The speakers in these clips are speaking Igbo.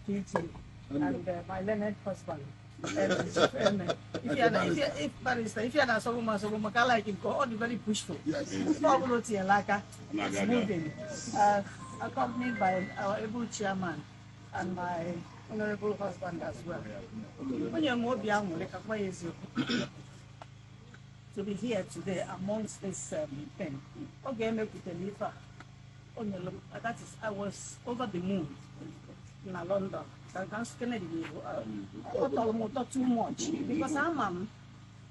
PT, and my learned husband. If barrister, if you're not so much, I like him, all the very pushful. It's moving. Accompanied by our able chairman and my honorable husband as well. To be here today amongst this thing. Okay, that is, I was over the moon in London. Too much because I'm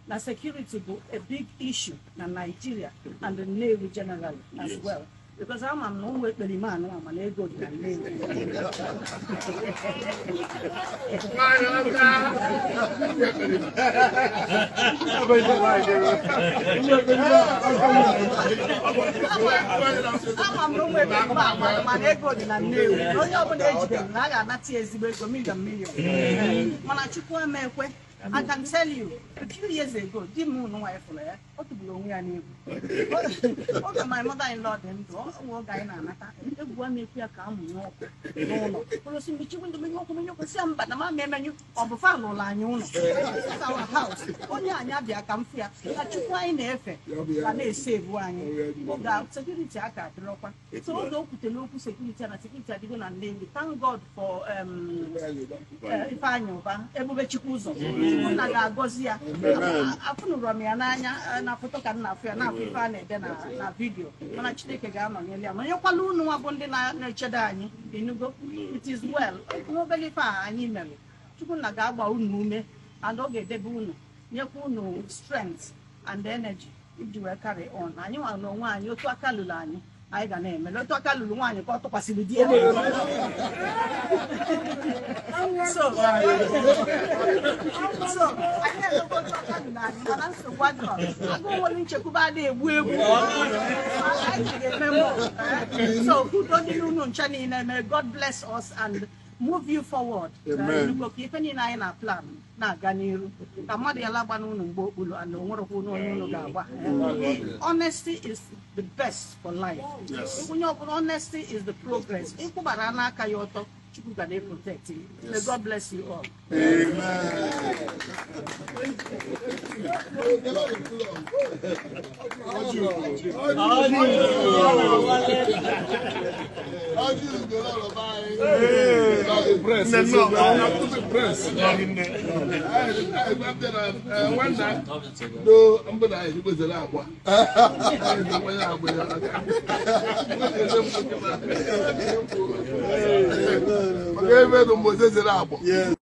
na security is a big issue in Nigeria and the Navy generally as well. Because I'm no way to man, I'm an ego. I can tell you, a few years ago, my mother-in-law then our house. Thank God for It is well. And strength and energy. If you carry on. And you want to know you to I can name so I can't go to so may God bless us and move you forward. Amen. Honesty is the best for life. Yes. Honesty is the progress. May God bless you all. Amen. Yes.